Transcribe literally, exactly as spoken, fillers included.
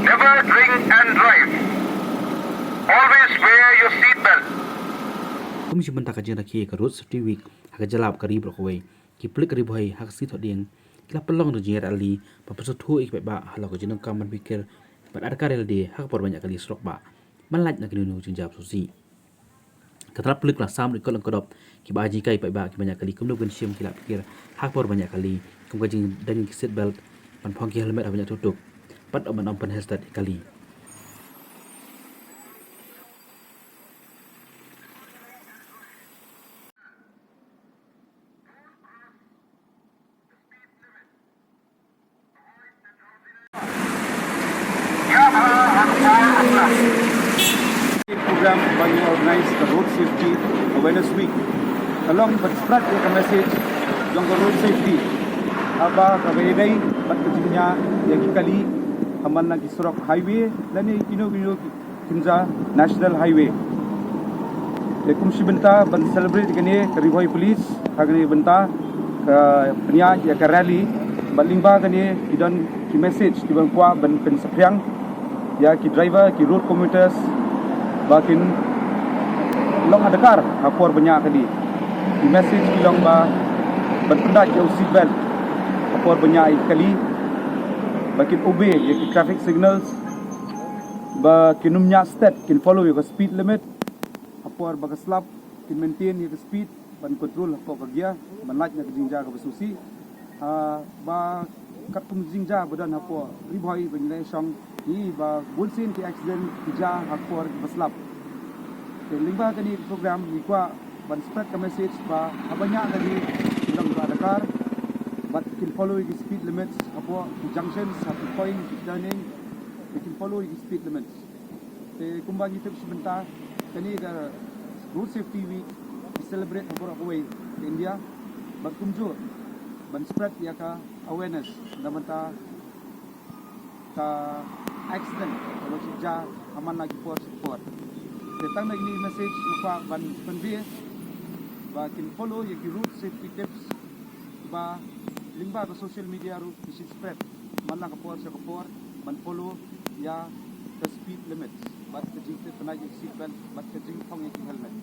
Never drink and drive. Always wear your seat belt. Kum shi mynta ka jingrakhe ka Road Safety Week ha ka jylla bad ka ri baroh kawei, ki pulit ka Ri Bhoi ha ka sngi Thohdieng ki la pynlong da ka jingïarap ïa ka ri, ba pynsngewthuh ïa ki paidbah halor ka jingdonkam ban pyrkhat bad adkar ïa lade ha ka por ban ñiah kali surok, ba man lait na kino kino ki jingjia ba sngewsih. Ka tnat pulit ka la sam ruh ïa ki kot lyngkdop kiba ai jinghikai ïa ki paidbah kiba ñiah kali, kumno ban shim ki lad pyrkhat ha ka por ban ñiah kali, kum ka jingdon ki seat belt, ban phong ki helmet haba ñiah tuktuk, bad ban ym pynheh stet ïa ki kali. Program ba ngi organize ka Road Safety Awareness Week. Ka long ban spread ïa ka message jong ka road safety, haba kaba ïadei bad ka jingñiah ïa ki kali ha man la ki surok highway lane kino kino ki kynja National Highway. Te kum shi bynta ban celebrate kane, ka Ri Bhoi Police ha kane ka bynta ka pynïaid ïa ka rally, bad lyngba kane ki don ki message kiba kwah ban pynsaphriang ïa ki driver, ki road commuters, ba kin long adkar ha por ban ñiah kali. Ki message ki long ba ban pyndait ïa u seat belt ha por ban ñiah ïa ki kali, ba kin obey ïa ki traffic signals, ba kin ym ñiah stet, kin follow ïa ka speed limit. Ha por ba ka slap kin maintain ïa ka speed, ban control hapoh ka gear, ban lait na ka jingjia kaba sngewsih. Ah, ba katkum jingjia ba don hapoh Ri Bhoi ba ngi la shong, ngi ba bun sien ki accident ki jia ha ka por kaba slap. Te lyngba kane ka program ngi kwah ban spread ka message ba haba ñiah kali, kin long ba adkar, bad kin follow ïa ki speed limits hapoh ki junction, ha ki point, ki turning, kin follow ïa ki speed limits. Te kumba ngi tip shi bynta, kane ka Road Safety Week ki celebrate ha baroh kawei ka India, bad kumjuh ban spread ïa ka awareness na bynta ka accident kaba ju jia ha man la ki por sha ki por. Te tang da kine ki message nga kwah ban convey, ba kin follow ïa ki road safety tips, ba lyngba ka social media ruh ki shu spread man la ka por sha ka por, ban follow ïa ka speed limits, bad ka jingpynïaid ïa ki seat belt, bad ka jingthong ïa ki helmet.